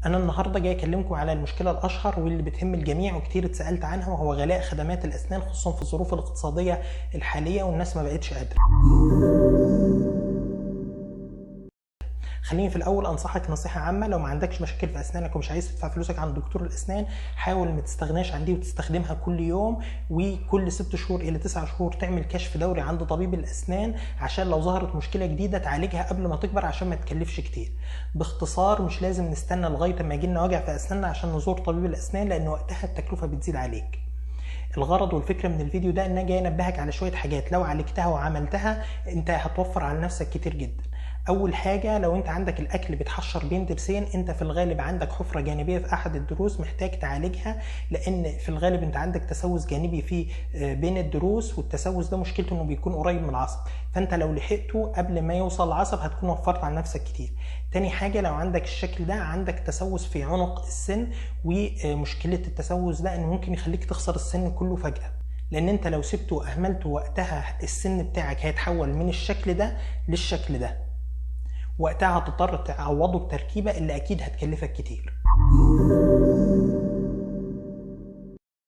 انا النهارده جاي اكلمكم على المشكلة الاشهر واللي بتهم الجميع وكتير اتسالت عنها، وهو غلاء خدمات الاسنان، خصوصا في الظروف الاقتصادية الحالية والناس ما بقتش قادرة. خليني في الاول انصحك نصيحة عامة، لو ما عندكش مشاكل في اسنانك ومش عايز تدفع فلوسك عند دكتور الاسنان، حاول ما تستغناش عن دي وتستخدمها كل يوم، وكل 6 شهور الى 9 شهور تعمل كشف دوري عند طبيب الاسنان، عشان لو ظهرت مشكلة جديدة تعالجها قبل ما تكبر عشان ما تكلفش كتير. باختصار مش لازم نستنى لغاية ما يجي لنا وجع في اسناننا عشان نزور طبيب الاسنان، لان وقتها التكلفة بتزيد عليك. الغرض والفكرة من الفيديو ده ان انا جاي انبهك على شوية حاجات لو عالجتها وعملتها انت هتوفر على نفسك كتير جدا. اول حاجة، لو انت عندك الاكل بيتحشر بين ضرسين، انت في الغالب عندك حفره جانبيه في احد الضروس محتاج تعالجها، لان في الغالب انت عندك تسوس جانبي في بين الضروس، والتسوس ده مشكلته انه بيكون قريب من العصب، فانت لو لحقته قبل ما يوصل العصب هتكون وفرت على نفسك كتير. تاني حاجة، لو عندك الشكل ده عندك تسوس في عنق السن، ومشكلة التسوس ده انه ممكن يخليك تخسر السن كله فجاة، لان انت لو سبته واهملته وقتها السن بتاعك هيتحول من الشكل ده للشكل ده، وقتها هتضطر تعوضه بتركيبة اللي أكيد هتكلفك كتير.